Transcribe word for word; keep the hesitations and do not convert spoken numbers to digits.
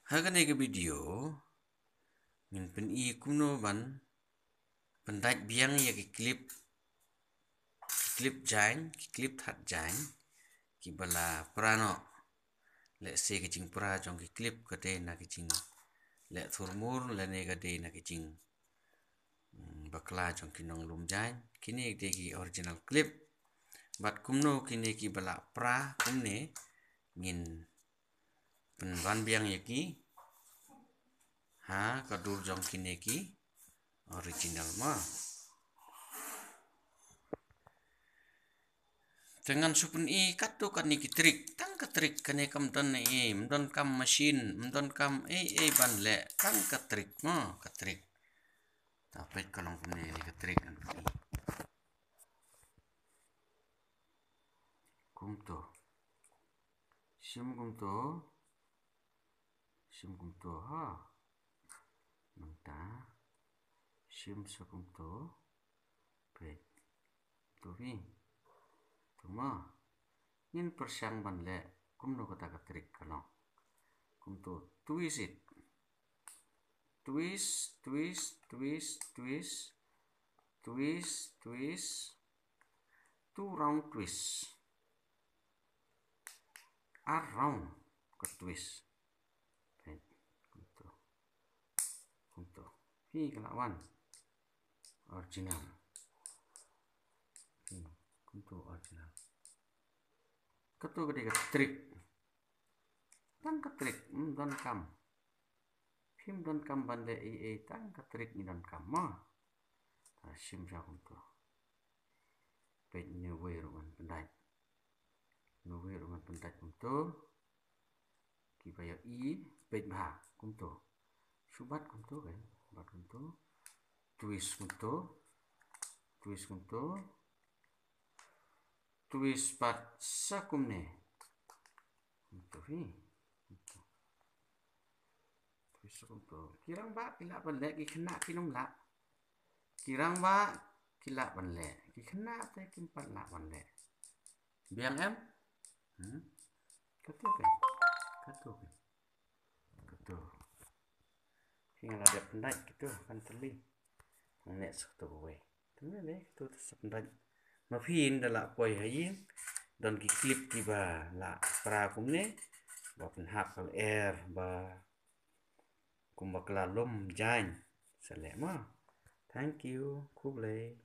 Ha kane ka video ngin pyni kumno ban pyndait biang ïa ki clip, ki clip jaiñ, ki clip that jaiñ kiba la pra noh. Lehse ka jingpra jong ki clip ka dei na ka jingleh thurmur lane ka dei na ka jing, mm, bakla jong ki nonglum jaiñ. Kine dei ki original clip. Bad kumno kine kiba la pra kumne ngin pynban biang ïa ki ha ka dur jong kine ki original ma. Te ngan shu pyni katto katne ki trick, tang ka trick, kane kam don ei, ym don kam machine, ym don kam ei ei ban leh, tang ka trick ma, ka trick. Ta peit ka long kumne, ne ka trick ngan pyni. Kumto. Shim kumto. Shim kumto ha. Nangta shim sa kumto. Peit. To phi. To ma. Ngin pyrshang ban leh kumno kata ka trick ka long. Kumto, twist it. Twist, twist, twist, twist. Twist, twist. Two round twist. Ar round ka twist. Peit, kumto. Kumto. Phi, ka la wan. Original. Phi, kumto original. Kato ka dei ka trick. Tang ka trick, ym don kam. Phim don kam ban leh ei ei, tang ka trick ngi don kam ma. Ta shim sha kumto. Peit, ne wei ruh ngan pyndait. Ne wei ruh ngan pyndait kumto. Kiba ïohi peit bha kumto. Shu bat kumto, kan, bat kumto. Twist kumto. Twist kumto. Twist pat sa kumne. Kumto hi. Kumto. Twist sa kumto. Ki rangbah ki lah ban leh, ki khynnah kim lah. Ki rangbah ki lah ban leh, ki khynnah te kim pat lah ban leh. Biang em? Hmm? Kato kan? Kato kan? Kato. Phi, nga la dep pyndait kito, kan tylli. Ngan leh sa kato kawei. Te ne, kato te sa pyndait. Ma phi, ynda lah poi ha ïing, don ki clip kiba la pra kumne, ba pynhap ka lyer ba kumba ka la lum jaiñ. Sa leh ma. Thank you. Khublei.